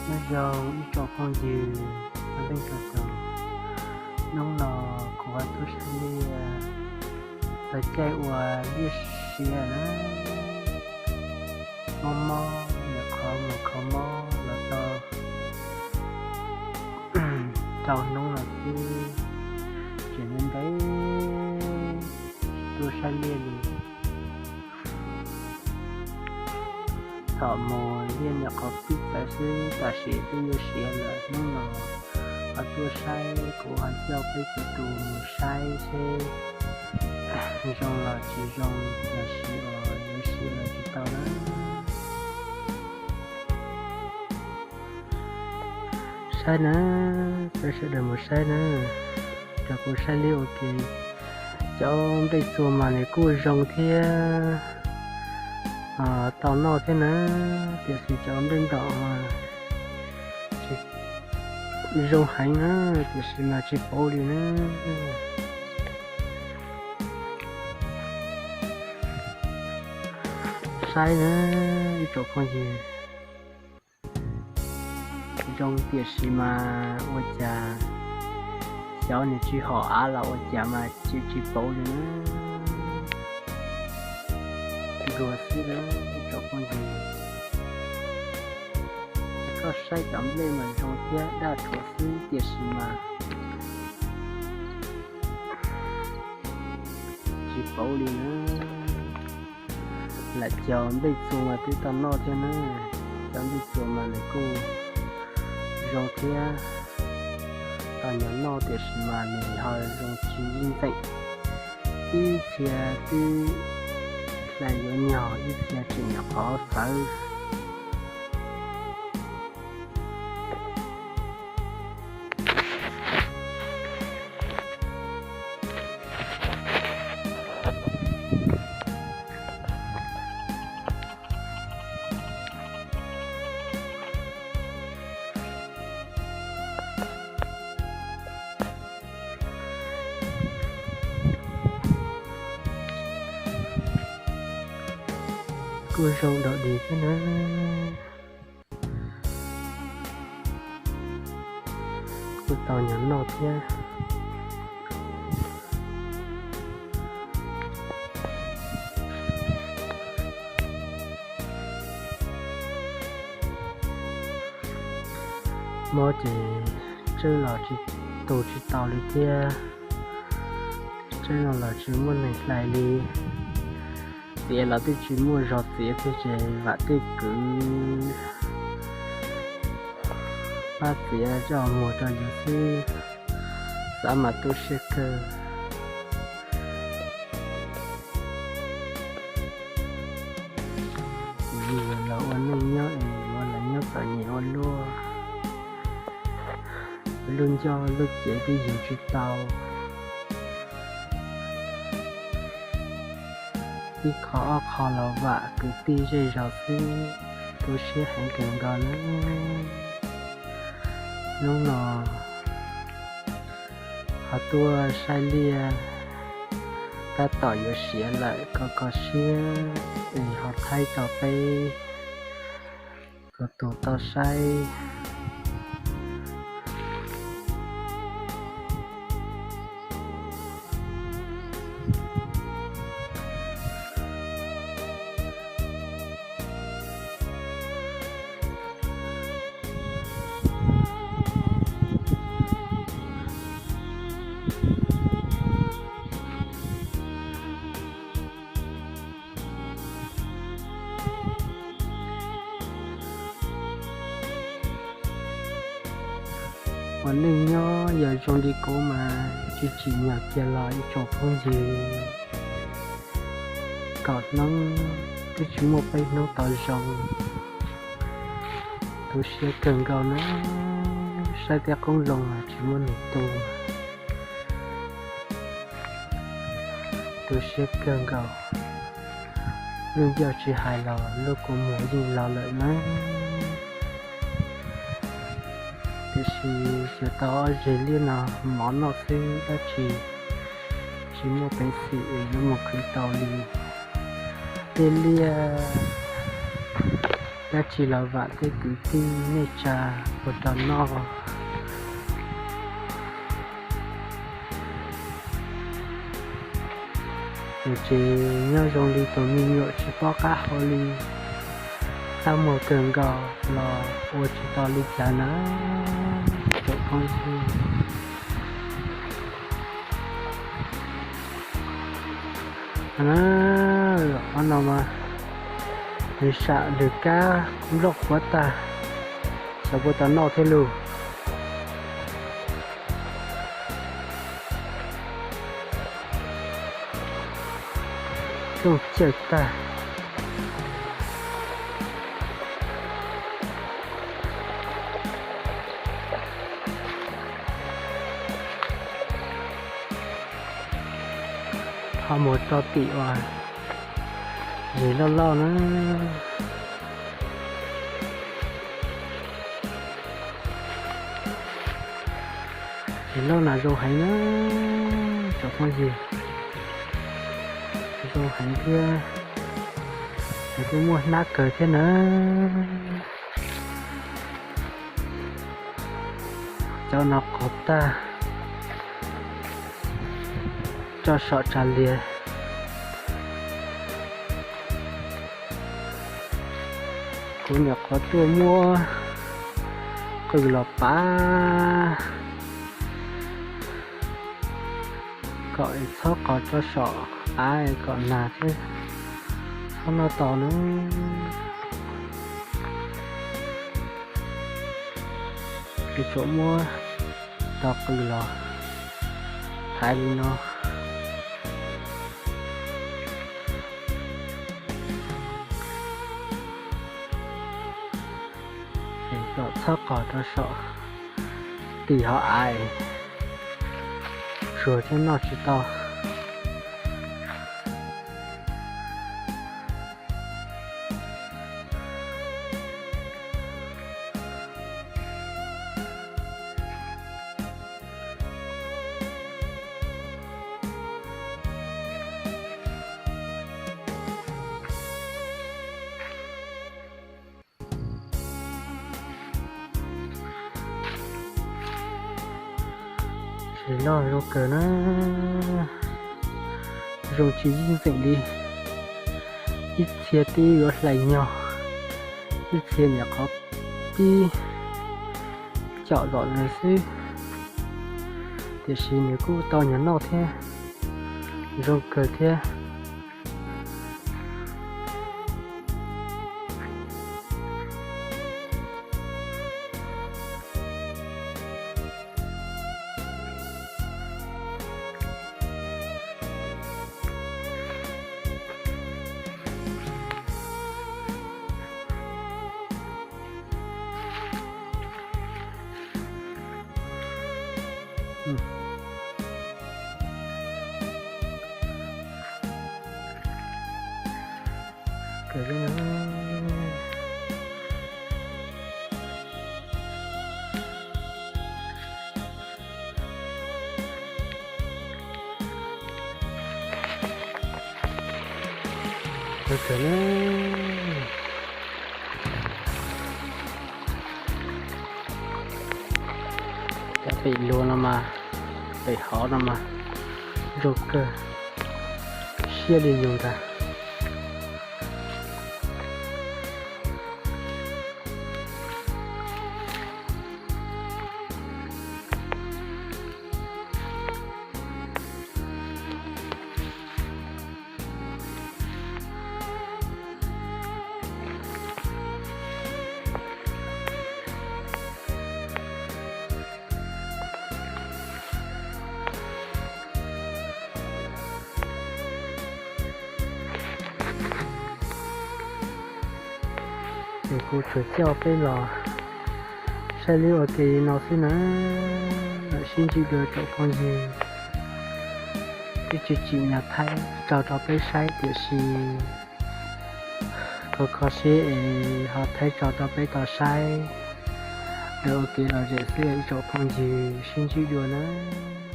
Nyob zoo ib tsoom phooj ywg, hnub no kuv ho tuaj saib liaj, txog caij uas liaj siav na, mob mob, nyuam qhuav mus kho mob los tau rau hnub no xwb, tseem ntev ntev tuaj saib liaj li. Thaum mus liaj nyuam qhuav pib txawv xwb, tam sim twb yuav siav lawm. Hnub no ho tuaj saib, kuv ho coj peb txhua tus mus saib seb zoo los tsis zoo, los sis uas yuav siav los tsis tau na. Saib na, peb sawv daws mus saib na, cov kuv saib liaj ua ke. Cov nplej txua mas nws kuj zoo thiab, tau noj thiab na, tiam sis cov nplej ntom mas zoo heev na, tiam sis mas tsis pauv li na. Saib na, ib tsoom phooj ywg, zoo tiam sis mas ua cas xyov nws tsis hom av los ua cas mas tsis, tsis pauv li na. Dua xwb na, ib tsoom phooj ywg, koj saib cov nplej mas zoo thiab daj rhuav xwb tiam sis mas tsis pauv li na. Lam cov nplej txua mas twb tau noj thiab na, cov nplej txua mas nws kuj zoo thiab, tau nyiam noj tiam sis mas nws ho zoo tsis yeej nteem. Ib txhia twb hlais yuav nyog, ib txhia tseem nyuam qhuav xawv. Kuj zoo dog dig thiab na. Kuj tau nyiam noj thiab. Mob ces tsawb los tsis, tus tsis tau li thiab, tsawb no los tsis muaj neeg hlais li. Txiav los twb tsis muaj zog txiav thiab ces vam tej kwv pab txiav coj muag rau yus xwb, xav mas tu siab kawg. Yus los ua neej nyob es yuav los nyob txom nyem ua luaj, lub ncauj lub cev twb yug tsis tau. Ib qho ob qho los vam kwv tij zej zos xwb, tu siab heev kawg nkaus na. Hnub no ho tuaj saib liaj, tab tom yuav siav lawm, kho kho siab es ho thaij rau peb txhua tus tau saib. Ua neej nyob yog zoo li kuv mas tsis tsim nyog kiag los ib tsoom phooj ywg, kaum hnub twb tsis muaj peb hnub tau zoo, tu siab kawg nkaus na. Saib tej qoob loo mas tsis muaj neeg tu, tu siab kawg nkaus. Lub ncauj tsis hais los lub kua muag yeej laus lawm na. Tiam sis xyuas tau ob zeg liaj no mov noj xwb, dab tsi tsis muaj peev xwm es yuav mus khwv tau li. Tej liaj Dab tsi los vam thiab kwv tij, nej tsa puas tau noj? Tus tsev nyob zoo li tus me nyuam tsis paub qab hau li, qab muag kawg nkaus los ua tsis tau li cas na, tsoom phooj ywg. Qhov no mas nws sam lwm kab nplooj qhuav tag, xyov puas tau noj thiab lauj. Rooj cawj tag. Ho mus rau tim uas zes loj loj na. Zes loj no zoo heev na, tsoom phooj ywg, zoo heev thiab, nws kuj muaj hnab kawg thiab na. Cov no qhuav tag, tso som tsa lias. Kuv nyuam qhuav tuaj muab qws los pav kom es txhob qos rau saum av kom nag thiab txhob noj tau na. Ces tsuas muab tau qws los thaiv li no. Es kom txhob qos rau saum, tim hauv av tsuag thiab noj tsis tau. Zes loj zoo kawg na, zoo tsis yeej ntxeem li. Ib txhia twb yuav hlais nyog, ib txhia nyuam qhuav pib caum zom zaws xwb, tiam sis nws kuj tau nyuag noj thiab, zoo kawg thiab. Cov pem luag no mas, pem hauv no mas zoo kawg, siab li yus ntag. Es kuv tsuas coj peb los saib lub ua ke no xwb na, sib ntsib dua tsoom phooj ywg. Twb tsis tsim nyog thaij tso rau peb saib tiam sis kho kho siab es ho thaij tso rau peb tau saib. Lawv ua kev lom zem xwb ib tsoom phooj ywg, sib ntsib dua nawb.